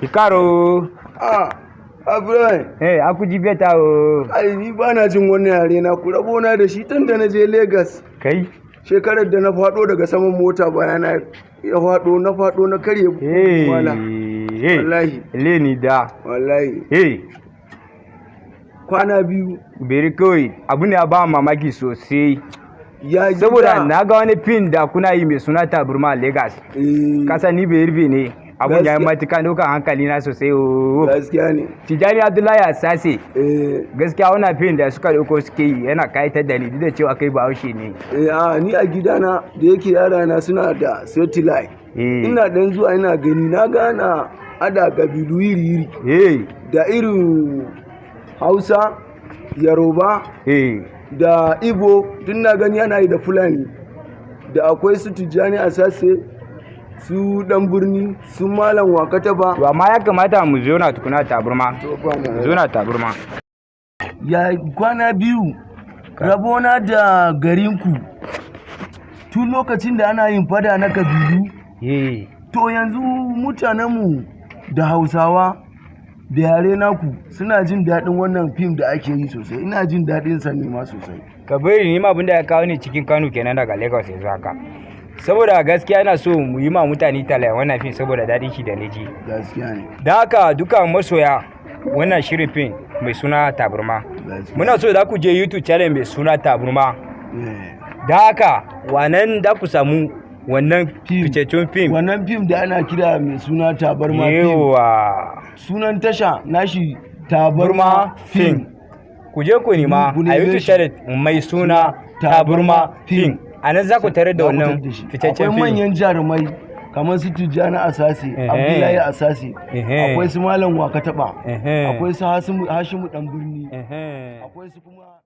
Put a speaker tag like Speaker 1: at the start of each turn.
Speaker 1: Ikaro.
Speaker 2: Ah, Ibrahim.
Speaker 1: Eh, akuji beta o.
Speaker 2: Ai ni ba na jin wannan yare na ku rabona da shi tun da na je Lagos.
Speaker 1: Kai.
Speaker 2: Shekarar da na faɗo daga saman mota bayana ya faɗo, na faɗo na karye wala.
Speaker 1: Hey.
Speaker 2: Wallahi.
Speaker 1: Leni da.
Speaker 2: Wallahi.
Speaker 1: Hey.
Speaker 2: Kwana biyu.
Speaker 1: Beri kawai abu ne ya ba mamaki sosai.
Speaker 2: Ya gida.
Speaker 1: Saboda na ga wani fim da kuna yi mai suna Taburma a Lagos.
Speaker 2: Eh.
Speaker 1: Kasa ni Bayarbe ne. Abun ya yi
Speaker 2: Gaskiya.
Speaker 1: matuƙa ɗaukan hankali na sosai o.
Speaker 2: Gaskiya ne.
Speaker 1: Tijjani Abdullahi Asase.
Speaker 2: Eh.
Speaker 1: Gaskiya wannan fim da suka ɗauko suke yi yana kayatar da ni, duk da cewa kai Bahaushe ne.
Speaker 2: Eh, a ni a gidana da yake yara na suna da satellite.
Speaker 1: Eh.
Speaker 2: Ina dan zuwa ina gani, na gana ada kabilu iri-iri.
Speaker 1: Eh.
Speaker 2: Da irin Hausa, Yoruba, da Igbo, tun na gani ana yi da Fulani. Da akwai su Tijjani Asase, su Dan Birni, su Malam Wakataba.
Speaker 1: To amma ya kamata mu zo na tukuna taburma.
Speaker 2: To ba mu.
Speaker 1: Mu zo na taburma.
Speaker 2: Ya kwana biyu, rabona da garinku tun lokacin da ana yin fada na kabilu.
Speaker 1: Eh.
Speaker 2: To yanzu mutanenmu da Hausawa da yare naku suna jin daɗin wannan fim da ake yi sosai. Ina jin daɗin sa ne ma sosai.
Speaker 1: Ka bari, ni ma abin da ya kawo ni cikin Kano kenan daga Lagos yanzu haka. Saboda gaskiya ina so mu yi ma mutane talla wannan fim saboda daɗin shi da na ji.
Speaker 2: Gaskiya ne.
Speaker 1: Don haka duka masoya wannan shirin fim mai suna Taburma.
Speaker 2: Gaskiya.
Speaker 1: Muna so za ku je YouTube channel mai suna Taburma.
Speaker 2: Eh.
Speaker 1: Don haka wannan da ku samu wannan
Speaker 2: Fim.
Speaker 1: fitaccen fim.
Speaker 2: Wannan fim da ana kira mai suna Tabarma fim.
Speaker 1: Yawa.
Speaker 2: Sunan tasha nashi Tabarma
Speaker 1: Burma
Speaker 2: Film.
Speaker 1: Film. Ku je ku nema
Speaker 2: Ku
Speaker 1: a
Speaker 2: neme
Speaker 1: YouTube
Speaker 2: shi.
Speaker 1: channel mai suna Taburma Film. A nan za ku tare da
Speaker 2: Za ku
Speaker 1: wannan
Speaker 2: tarar da shi.
Speaker 1: fitaccen
Speaker 2: Akwai
Speaker 1: fim.
Speaker 2: manyan jarumai kamar su Tijjani Asase, Abdullahi Asase, akwai su Malam Wakataba, akwai su Hashimu Dan Birni, akwai su kuma